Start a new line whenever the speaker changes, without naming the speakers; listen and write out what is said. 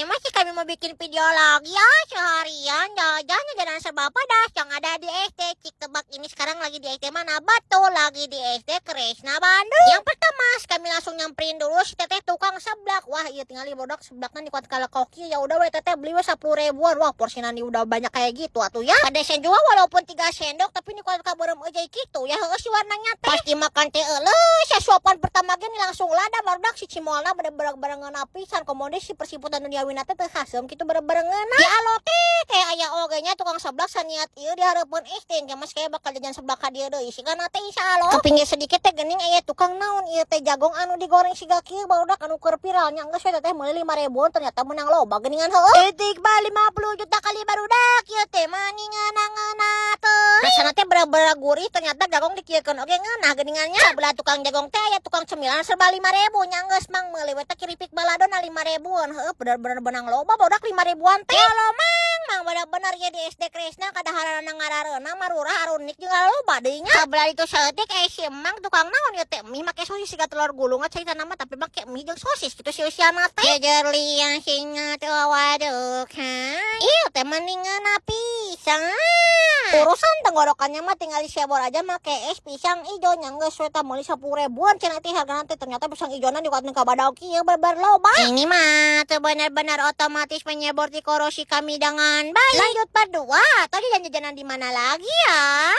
Ini masih kami mau bikin video lagi ya. Seharian jajan jajanan serba pedas yang ada di SD. Cik, tebak ini sekarang lagi di SD mana? Betul, lagi di SD Kresna Bandung. Yang pertama, kami langsung nyamperin dulu si teteh tukang seblak. Wah, iya tinggal bodak seblaknya nih kuat kalau koki. Ya udah we, teteh, beli we 10 ribuan. Wah, porsinya nih udah banyak kayak gitu atuh ya. Pedasnya juga walaupun 3 sendok, tapi ini kuat kabarem aja gitu ya. Heueuh si warnanya teh. Pasti makan teh eueuh, suapan pertama gini langsung lada barudak. Si cimolna bener-bener ngeunah pisan. Komo deui si persiputan duniawi teh teu hasem kitu, bener-bener ngeunah. Ya alo teh teh aya oge nya tukang seblak saniat ieu di hareupeun SD engke mas kayak bakal jajan seblak ka dieu deui sigana teh, insyaallah. Ke pinggir sedikit teh geuning aya tukang naon ieu teh, jagong anu digoreng siga kieu barudak anu keur viral nya. Geus we teh meuli 5 ribuan, ternyata menang loba geuningan. Heueuh, titik ba 50 juta kali barudak. Ieu teh mani ngeunah-ngeunah teh, rasana teh bener-bener gurih. Ternyata jagong dikieukeun oge ngeunah geuningannya. Sebelah tukang jagong teh aya tukang cemilan serba 5 ribu nya. Geus mang, meuli we teh keripik balado na 5 ribuan. Heueuh, bener-bener benang loba barudak 5 ribuan teh. Ya lo mang mang, bener-bener ya di SD Kresna kadaharan ngarareuna marurah arunik jeung loba deui nya. Sebelah itu saeutik eh si emang tukang naon ya teh, mie make sosis siga telur gulung cai nama, tapi make mie jeung sosis gitu si usiana teh. Jejer liang singa teu waduh kan ieu teh mending ngeunah pisan. Urusan tenggorokannya mah tinggal disebor aja make es pisang ijo nya. Geus we tah meuli 10 ribuan cenah teh hargana teh. Ternyata pisang ijona dikuatkeun ka badau kieu, bener loba. Ini mah tuh benar-benar otomatis menyebor di korosi kami dengan baik. Lanjut part 2 atau jajan-jajanan di mana lagi ya?